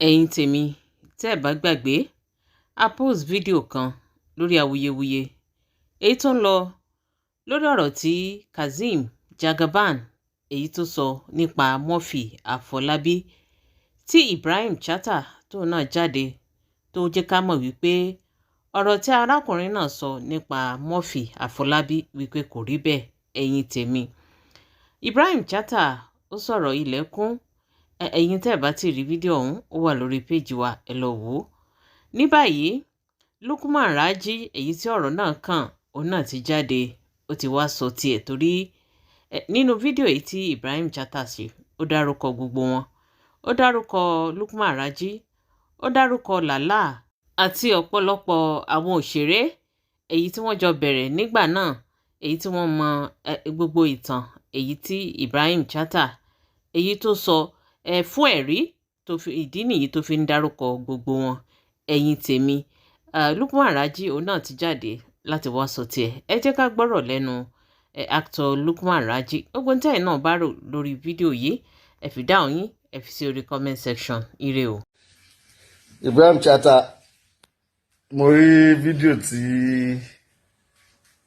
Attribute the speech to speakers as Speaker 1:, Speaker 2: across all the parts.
Speaker 1: Ẹ̀yin tèmi, tẹ́ ẹ̀ bá gbàgbé, a post fídíò kan lórí awuyewuye èyí tó ń lọ lórí ọ̀rọ̀ tí Kazeem Jagaban èyí tó sọ nípa Murphy Àfọlábí, tí Ibrahim Chatta tóun náà jáde tó jẹ́ ká mọ̀ wípé ọ̀rọ̀ tí arákùnrin náà sọ nípa Murphy Àfọlábí wípé kò rí bẹ́ẹ̀. Ẹ̀yin tèmi, Ibrahim Chatta ó sọ̀rọ̀ ilẹ̀kùn. Ẹ̀yin tẹ́ ẹ̀ bá ti rí fídíò ọ̀hún, ó wà lórí péjì wa, ẹ lọ wò ó. Ní báyìí, Lukman Raji èyí tí ọ̀rọ̀ náà kàn, òun náà ti jáde, ó ti wá sọ tiẹ̀ torí nínú fídíò èyí tí Ibrahim Chatta ṣe, ó dárúkọ gbogbo wọn. Ó dárúkọ Lukman Raji, ó dárúkọ Lala àti ọ̀pọ̀lọpọ̀ àwọn òṣèré èyí tí wọ́n jọ bẹ̀rẹ̀ nígbà náà, èyí tí wọ́n mọ gbogbo ìtàn èyí tí Ibrahim Chatta èyí tó sọ fún ẹ̀rí tó fi ìdí nìyí tó fi ń dárúkọ gbogbo wọn. Ẹ̀yin tèmi, Lukman Raji òun náà ti jáde láti wá sọ tiẹ̀. Ẹ jẹ́ ká gbọ́rọ̀ lẹ́nu actor Lukman Raji. Gbogbo ní tẹ́yìn náà bá rò lórí fídíò yìí, ẹ fi dáhùn yín, ẹ fi sí orí comment section. Ire o.
Speaker 2: Ibrahim Chatta, mo rí fídíò tí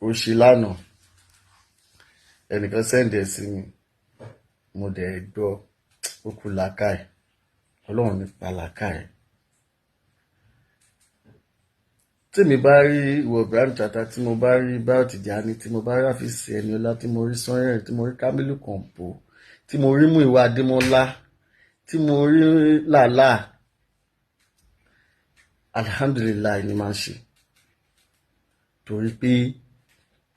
Speaker 2: o ṣe lánàá, ẹnìkan send ẹ̀ sí mi, mo dẹ̀ gbọ́. Ó kú làákàyè, Ọlọ́run nípa làákàyè. Tèmi bá rí ìwọ Ibrahim Chatta, tí mo bá rí Báyọ̀ Tìjání, tí mo bá rí Àfíìsì Ẹniọlá, tí mo rí Sanyẹ̀rì, tí mo rí Kamilu Kọ̀ǹpó, tí mo rí Múyìwá Adémọ́lá, tí mo rí Làlá, alhamdulillahi ni máa ń ṣe, torí pé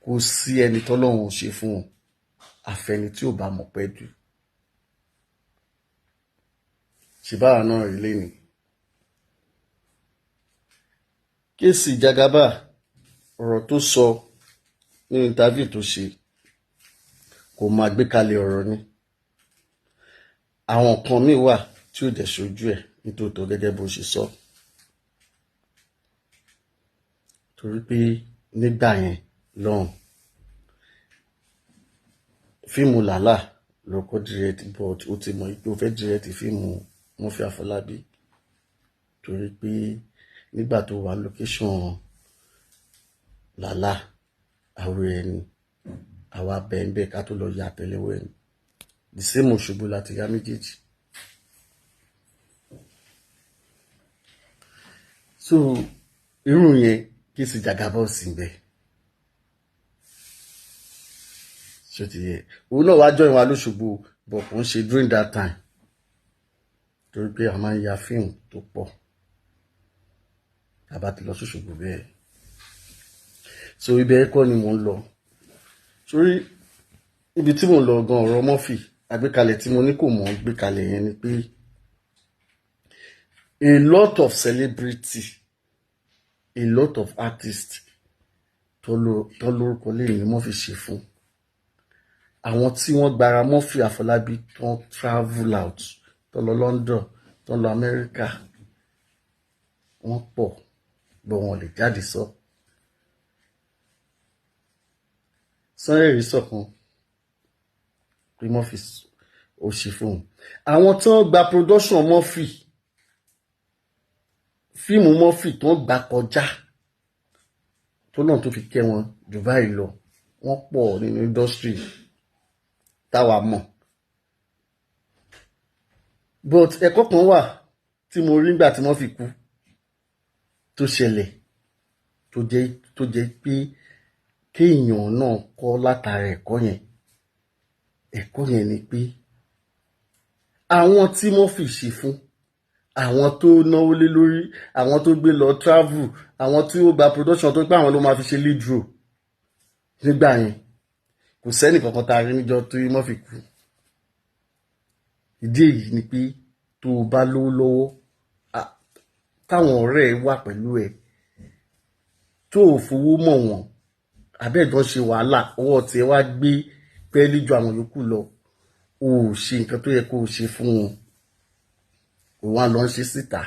Speaker 2: kò sí ẹni tọ́lọ́run ṣe fún un àfẹni tí ò bá mọ̀ pẹ́ jù. Ṣèbára náà rí lẹ́nu kéèsì Jagaba, ọ̀rọ̀ tó sọ ní interview tó ṣe kò máa gbé kalẹ̀ ọ̀rọ̀ ni. Àwọn kan míì wà tí ò dẹ̀ ṣojú ẹ̀ nítòótọ́ gẹ́gẹ́ bó ṣe sọ, torí pé nígbà yẹn lọ́hùn, fíìmù Làlá ló kọ́ direct, but ó ti mọ̀ pé ó fẹ́ direct fíìmù Murphy Àfọlábí, torí pé nígbà tó wà location Làlá, àwọ̀ ẹni àwa bẹ́ẹ̀ ká tó lọ ya àtẹ́lẹwọ́ ẹni, the same Òṣogbo láti ya méjèèjì. So irú yẹn kí sì Jagaba sí ń bẹ, ṣé ti yẹ? Òun náà wá join wa lóṣogbo, but kò ń ṣe during that time, torí pé a máa ń ya fíìmù tó pọ̀ a bá ti lọ sóṣogbo bẹ́ẹ̀. So ibẹ̀ kọ́ ni mò ń lọ. Sórí ibi tí mò ń lọ gan, ọ̀rọ̀ Murphy àgbékalẹ̀ tí mo ní kò mọ̀ gbékalẹ̀ yẹn ni pé a lot of celebrity, a lot of artists tó lórúkọ lẹ́yìn ni Murphy ṣe fún. Àwọn tí wọ́n gbára Murphy Àfọlábí tó travel out, tó lọ London, tó lọ America, wọ́n pọ̀, bọ́ wọn lè jáde sọ. Sanyẹ̀rì sọ̀kan pé Murphy ò ṣe fóun. Àwọn tó ń gba production Murphy, fíìmù Murphy tó ń gbà kọjá tó náà tó fi kẹ́ wọn jù báyìí lọ, wọ́n pọ̀ nínú industry táwa mọ̀. But ẹ̀kọ́ kan wà tí mo rí nígbà tí wọ́n fi kú tó ṣẹlẹ̀, tó jẹ́ pé kéèyàn náà kọ́ látara ẹ̀kọ́ yẹn. Ẹ̀kọ́ yẹn ni pé àwọn tí Murphy ṣe fún, àwọn tó náwó lé lórí, àwọn tó gbé lọ travel, àwọn tí ó gba production, tó pé àwọn ló máa fi ṣe lead role nígbà yẹn, kò sẹ́nì kankan tá a rí níjọ́ tó Murphy kú. Ìdí èyí ni pé tó o bá lówó lọ́wọ́, táwọn ọ̀rẹ́ ẹ wà pẹ̀lú ẹ, tó o fowó mọ̀ wọ́n, àbẹ́ẹ̀dán ṣe wàhálà, ọwọ́ tiẹ̀ wá gbé pẹ́ẹ́lí ju àwọn yòókù lọ, o ò ṣe nǹkan tó yẹ kó o ṣe fún wọn, o wá lọ ń ṣe síta.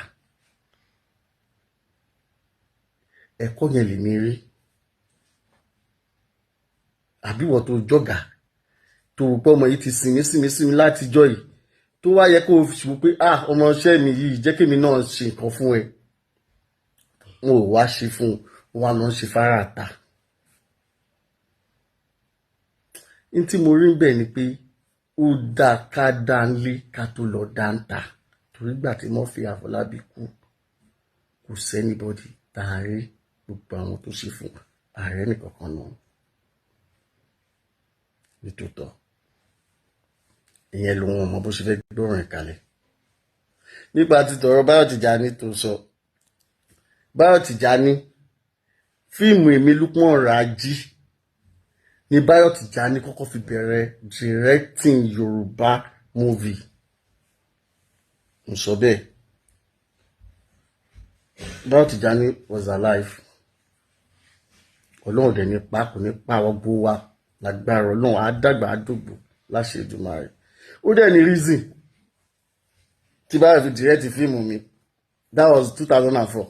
Speaker 2: Ẹ̀kọ́ yẹn lèmi rí. Àbíwọ̀ tó jọ̀gà tó pọ́ ọmọ yìí ti sinmi sinmi sinmi látijọ́ yìí, tó Tó wá yẹ kó o ṣùgbọ́n pé, ah, ọmọọṣẹ́ mi yìí, jẹ́ kémi náà ṣe nǹkan fún ẹ, wọn ò wá ṣe fún un, wọn lọ ń ṣe fara ta. N tí mo rí bẹ́ẹ̀ ni pé ó dáa ká dá ń lé ká tó lọ dá ń ta, torí gbà tí Murphy Àfọlábí kú, kò sẹ́nibọ́dì tá a rí gbogbo àwọn tó ṣe fún ààrẹ nìkankan náà nítòótọ́. Ìyẹn lòun ò mọ bó ṣe fẹ́ gbọ́ràn ẹ̀ kalẹ̀. Nípa ti tọ̀rọ̀ Báyọ̀ Tìjání tó sọ, Báyọ̀ Tìjání, fíìmù Èmi Lukman Raji ni Báyọ̀ Tìjání kọ́kọ́ fi bẹ̀rẹ̀ directing Yorùbá movie. Mo sọ bẹ́ẹ̀, Báyọ̀ Tìjání was alive. Ọlọ́run dẹ̀ ní pa, kò ní pa gbogbo wa lágbára Ọlọ́run, á dàgbà, á dògbò láṣẹ Èdùmàrè. Ó dẹ̀ ní reason tí Báyọ̀ fi direct fíìmù mi. That was 2004.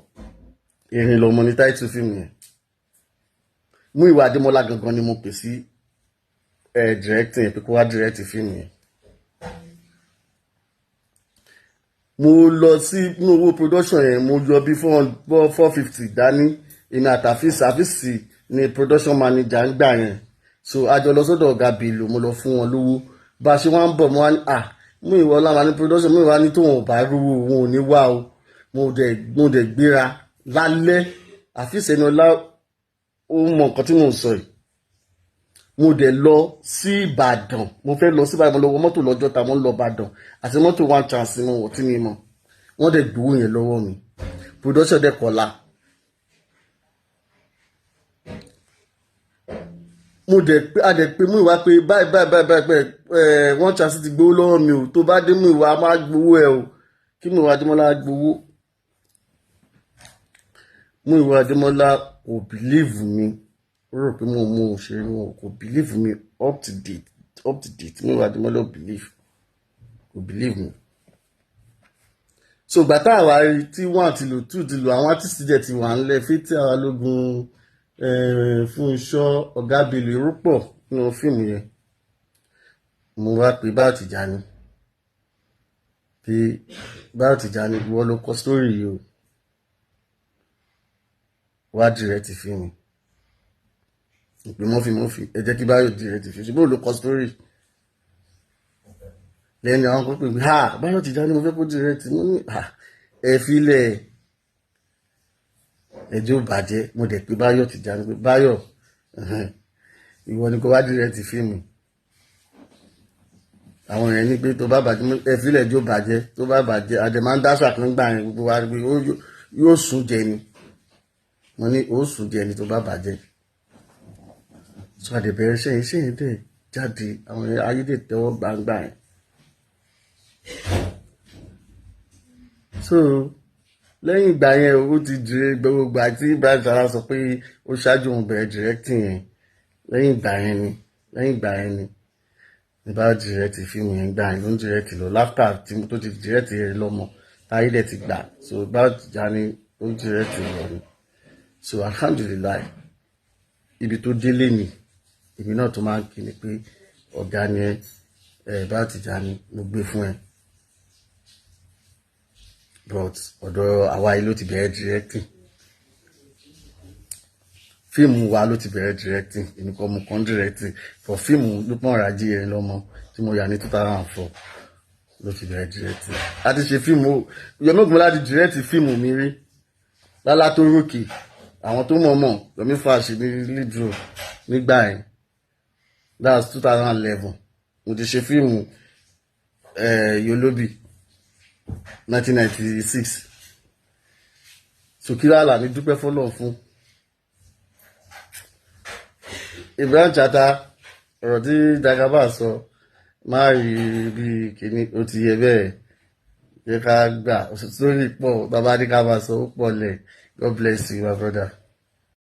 Speaker 2: Ìrìn Lọ́mọ ní title fíìmù yẹn. Múyìwá Adémọ́lá gangan ni mo pè sí directing pé kó wá direct fíìmù yẹn. Mo lọ sí inú owó production yẹn, mo yọ bí 450 dání, èmi àtàfíìsì. Àfíìsì ni production manager ń gbà yẹn. So a jọ lọ sọ́dọ̀ ọ̀gá Bello, mo lọ fún wọn lówó. Bá a ṣe wá ń bọ̀, mo wá ní, à, Múyìwá ọlá ní production, Múyìwá ní tóun ò bá rówó, òun ò ní wá o. Mo dẹ̀ gbéra lálẹ́. Àfíìsì ẹni ọlá, ó mọ nǹkan tí mò ń sọ yìí. Mo dẹ̀ lọ sí Ìbàdàn, mo fẹ́ lọ sí Ìbàdàn, mo lọ wọ mọ́tò lọ́jọ́ ta, mo ń lọ Ìbàdàn àti mọ́tò one chance mo wọ̀ tí mi mọ̀. Wọ́n dẹ̀ gbowó yẹn lọ́wọ́ mi, production dẹ̀ kọ́lá. Mo dẹ̀ pé, a dẹ̀ pé Múyìwá pé báyìí báyìí báyìí báyìí pé ẹ one chance ti gbowó lọ́wọ́ mi o, tó bá dé Múyìwá máa gbowó ẹ o. Kí Múyìwá Adémọ́lá gbowó. Múyìwá Adémọ́lá kò believe mi, ó rò pé mo mú un ṣe, wọn kò believe mi up to date, up to date. Múyìwá Adémọ́lá ò believe, kò believe mi. So gbà tá àwa rí tí one ti lò, two ti lò, àwọn artist jẹ ti wà ńlẹ̀, Fathia Balógun, Fúnṣọ́, Ọ̀gá Bello, irú pọ̀ nínú fíìmù yẹn. Mo wá pé Báyọ̀ Tìjání pé, Báyọ̀ Tìjání, ìwọ ló kọ story yìí o, wá direct fíìmù. Ìpè Murphy, Murphy, ẹ jẹ́ kí Báyọ̀ direct fíìmù, ṣùgbọ́n ló kọ story lẹ́nu. Àwọn kan pè mí, ha, Báyọ̀ Tìjání mo fẹ́ kó direct. Mo ní, ha, ẹ filẹ̀, ẹjọ́ bàjẹ́. Mo dẹ̀ pé Báyọ̀ Tìjání pé, Báyọ̀, ìwọ ni kó wá direct fíìmù. Àwọn èèyàn ní pé tó bá bàjẹ́, ẹ filẹ̀, ẹjọ́ bàjẹ́, tó bá bàjẹ́, àdè máa ń dáṣà kan gbà yẹn, gbogbo wa pé yóò sùn jẹ ni. Mo ní ó sùn jẹ ni tó bá bàjẹ́. So àdè bẹ̀rẹ̀ iṣẹ́ yẹn, iṣẹ́ yẹn dẹ̀ jáde, àwọn ayé dẹ̀ tẹ́wọ́ gbangba yẹn. So lẹ́yìn ìgbà yẹn, ó ti jire gbogbo ìgbà tí Ibrahim Chatta sọ pé ó ṣáájú òun bẹ̀rẹ̀ directing yẹn. Lẹ́yìn ìgbà yẹn ni, lẹ́yìn ìgbà yẹn ni bá direct fíìmù yẹn. Gbà yẹn ló ń direct lọ láfítà tí tó ti direct yẹn lọ́mọ táyé dẹ̀ ti gbà. So Báyọ̀ Tìjání ó direct lọ ni. So alhamdulillahi, ibi tó délé ni èmi náà tó máa ń kí ni pé ọ̀gá ni ẹ, Báyọ̀ Tìjání, mo gbé fún ẹ. But ọ̀dọ̀ àwa yìí ló ti bẹ̀rẹ̀ directing fíìmù wa, ló ti bẹ̀rẹ̀ directing. Èmi kọ́ mo kàn directing for fíìmù Lukman Raji Erin Lọ́mọ tí mo yà ní 2004 ló ti bẹ̀rẹ̀ directing. A ti ṣe fíìmù, Yomi Ogunmọ́lá ti direct fíìmù mi rí, Lálá tó rókè. Àwọn tó mọ̀ mọ̀, Yomi Fash ní lead role nígbà yẹn. That's 2011. Mo ti ṣe fíìmù Yolobi 1996. So kí lálà ní dúpẹ́ fọlọ́run fún Ibrahim Chatta. Ọ̀rọ̀ tí Jagaba sọ má rí bí kìíní, ó ti yẹ bẹ́ẹ̀, yẹ ká gbà sórí pọ̀, bàbá ní ká máa sọ ó pọ̀ lẹ̀. God bless you, my brother.